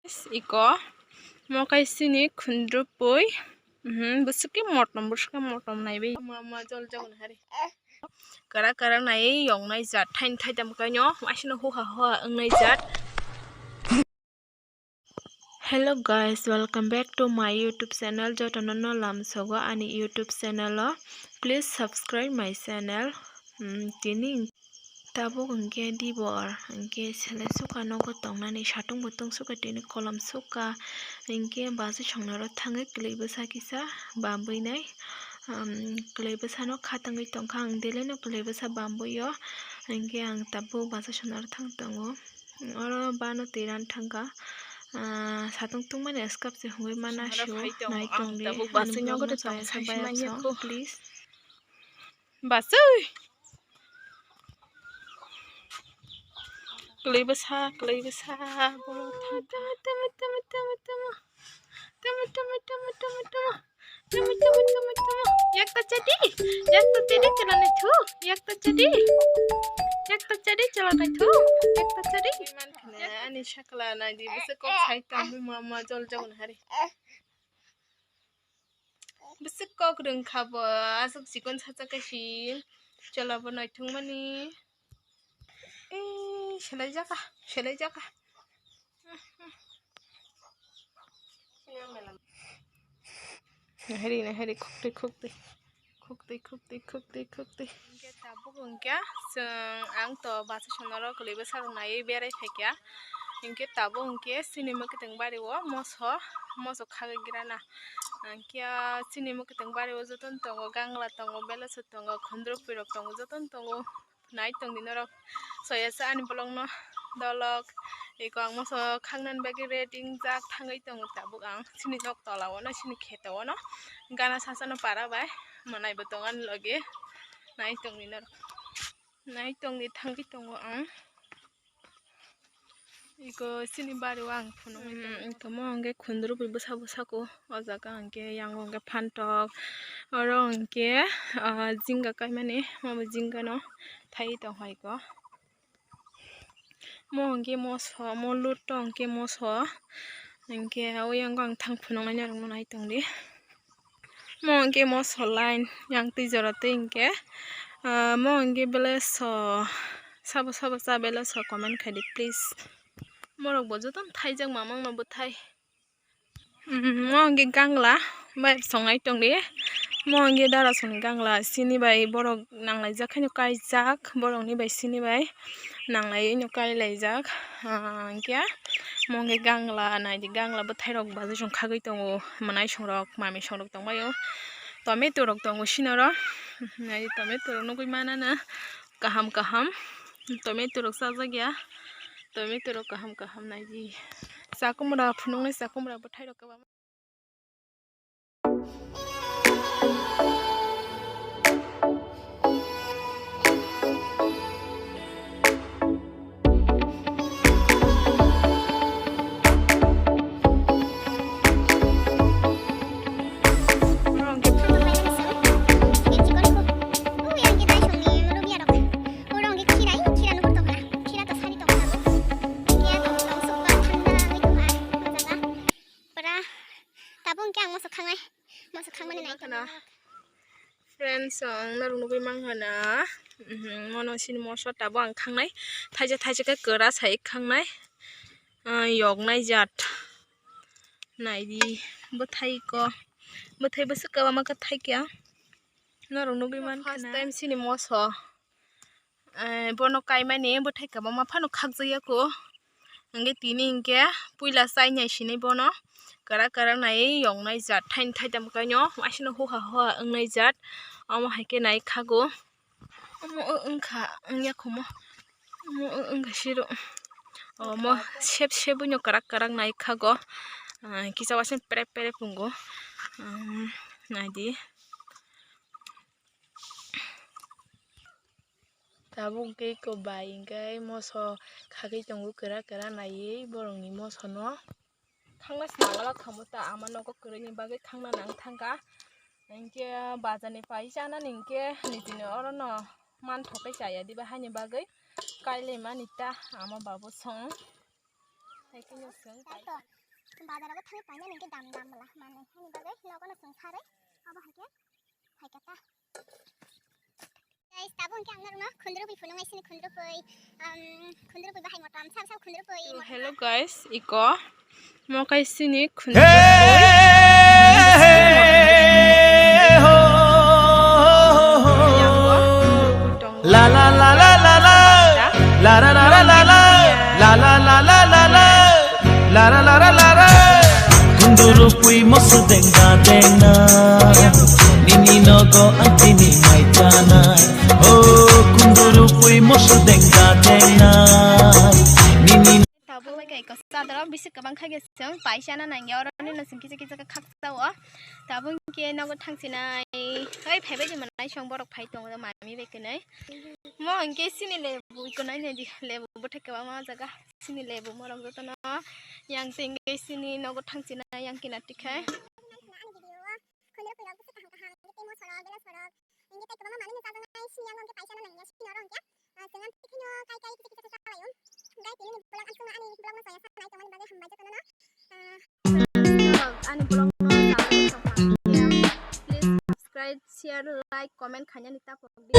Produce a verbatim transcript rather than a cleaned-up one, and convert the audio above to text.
Iko mo kai sini khundrupui. Mhm, bwswk khe motom, bwswk khe motom naiwi. Mama jol jagoni hari. Kara kara nai yong nai jat thain thai tam kaino asino huha huha wng nai jat. Hello guys, welcome back to my YouTube channel. Jotono no lamsogo ani YouTube channel o. Please subscribe my channel. Hmm, tini tabuk hwnkhe dibor, hwnkhe selai suka nogo tongnani satung butung suka tini kolom suka, hwnkhe bacha songnaro thangwi kwlwi bwsa kisa bambwi nai. Um, kwlwi bwsano kha tangwi tongkha ang, daily no kwlwi bwsa bambwi o, hwnkhe ang tabuk bacha songnaro thang tongo. Oro bano twi ran thangkha. Ah, satung tungmani swkap se hwnwi mana sio, nai tongdi. Tabuk ani bacha vlog no chaya sa baya song, please. Basui. Kwlwi bwsa, kwlwi bwsa, borok thangkha. Tama, tama, tama, tama, tama. Tama, tama, tama, tama, tama. Tama, tama, tama, tama. Yakta chadi, yakta chadi, chala nai thu. Yakta chadi, yakta chadi, chala nai thu. Yakta chadi. Ani sakla nai di, bwswk kok sai tamo mama jol jagoni hari. Bwswk kok rwngkha bo, aswk chikon sacha kaisi. Chala bo naithok mani. Ei, selai jaka, selai jaka. Nahari, nahari, khukti, khukti. Khukti, khukti, khukti, khukti. Hingke tabuk hingke chwng ang to bacha songnaro kwlwi bwsarok naiwi berai phaikha. Hingke tabuk hingke chini mwkhwtwng bari o moso, moso khagwi grana. Hingke chini mwkhwtwng bari o jotono tongo, gangla tongo, belaso tongo, khundrupui rok tongo, jotono tongo. Nai tongdi norok, soyasa ani bolongno dolok. Eko ang moso khangnani bagwi ready wngjak thangwi tongo tabuk ang chini nok tola o no, chini kheto o no. Gana sasano para bai mwnai bo tong ani logi. Nai tongdi norok, nai tongdi thangwi tongo ang. Iko chini bari o ang phunuknai tongo. Iko mo hwnkhe khundrupui bwsa bwsa ko o jaga hwnkhe yang o hwnkhe phantok, oro hwnkhe, ah, jinga kaimani, omo jinga no thai tongkha iko. Mo hwnkhe moso, mo luto hwnkhe moso, hwnkhe o yang o ang thang phunuknai norokno nai tongdi. Mo hwnkhe moso line yang twi jora twi hwnkhe, ah, mo hwnkhe belaso sabo sabo cha belaso comment khaidi please. Morok bo jotono thaijak mamang no bwthai. Mm, mo hwnkhe gangla bai songnai tongdi. Mo hwnkhe dara songni gangla chini bai borok nanglaijak khaino kaijak, borokni bai chini bai nanglaino kailaijak. Ah, hwnkhe mo hwnkhe gangla naidi, gangla bwthairok bajai song khagwi tongo, mwnai songrok, mami songrok tongbaio, tomato rok tongo sinoro. Naidi tomato rok nugwi manana kaham kaham, tomato rok chajakya, tomato rok kaham kaham naidi. Chakumra phunuknai, chakumra bwthairok kwbangma. Pura tabuk hwnkhe ang moso khangnai, moso khangmani nai tongmani. Friends, ang norok nugwi mankha na, mhm, mono sini moso tabuk ang khangnai, thaisa thaisa khe kwra sai khangnai, ah, yoknai jat. Naidi, bwthai ko, bwthai bwswk kwbangma khe thaikya, norok nugwi mankha na. First time sini moso. Eh, bono kaimani bwthai kwbangma phano khakjakya kho. Hwnkhe tini hwnkhe puila chainai sinai bono. Kwrak kwrak nai yoknai jat thaini thaitam kaino asino huha huha wngnai jat. Omo hai khe nai khago. Omo wngkha wngya khomo. Omo wngkha siro. Omo sep sep wngno kwrak kwrak nai khago. Ah, kisa waisa perep perep wngo. Umm, naidi. Tabuk hwnkhe eko bai hwnkhe moso khagwi tongo kwrak kwrak naiwi borokni mosono. Khangna se nangla khamu ta ama nogo kwrwini bagwi khangna nang thangkha. Hinkhe bazar ni pai chanani hinkhe nijini orono manthok khe chaya diba haini bagwi kailaimani ta ama babu song. Hai kheno chwng. bazar o thangwi painani hwnkhe dam dam bwla manwi hwnwi bagwi nogo no chwng sarwi obo hai khe phaikha ta. Guys, tabuk hwnkhe ang norokno khundrubwi phunuknai sini khundrubwi, um, khundrubwi bahai motom, sab sab khundrubwi motom. Hello guys, iko mokai sini khundrubwi. La la la la la la. La la la la la la. La la la la la la. La la la la la la. Kunduru pui mosu dengda dengna. Nini nogo ang tini mai chanai. Oh, kunduru pui mosu dengda dengna. Nini Tabuk bai kai kosa doro bisi kwbang kha ge chwng paisa na nangya oro ni no chwng kisa kisa kha khaksa o. Tabuk ke nogo thangsinai. Oi phai bai di manai song borok phai tongo mami bai kwnai. Mo hwnkhe sini lebu kwnai ne di lebu bwthai kwbangma jaga. Sini lebu morok jotono yang tengwi sini nogo thangsinai yang kina tikhai. Ani video o khundrubwi rok bwswk kaham kaham, hwnkhe tei moso rok, belai sorok, hwnkhe tei kwbangma manwi no chajaknai, sini yango hwnkhe paisa no nangya, sini oro hwnkhe, ah, chwng ang tikhino kai kai kisa kisa chalai o. Hwnkhe tini ni vlog ang chwngno ani vlog no chaya sanai tongmani bagwi hambai jotono no. Ah, ani vlog no chaya tongmani, please subscribe, share, like, comment khainani ta pokdi.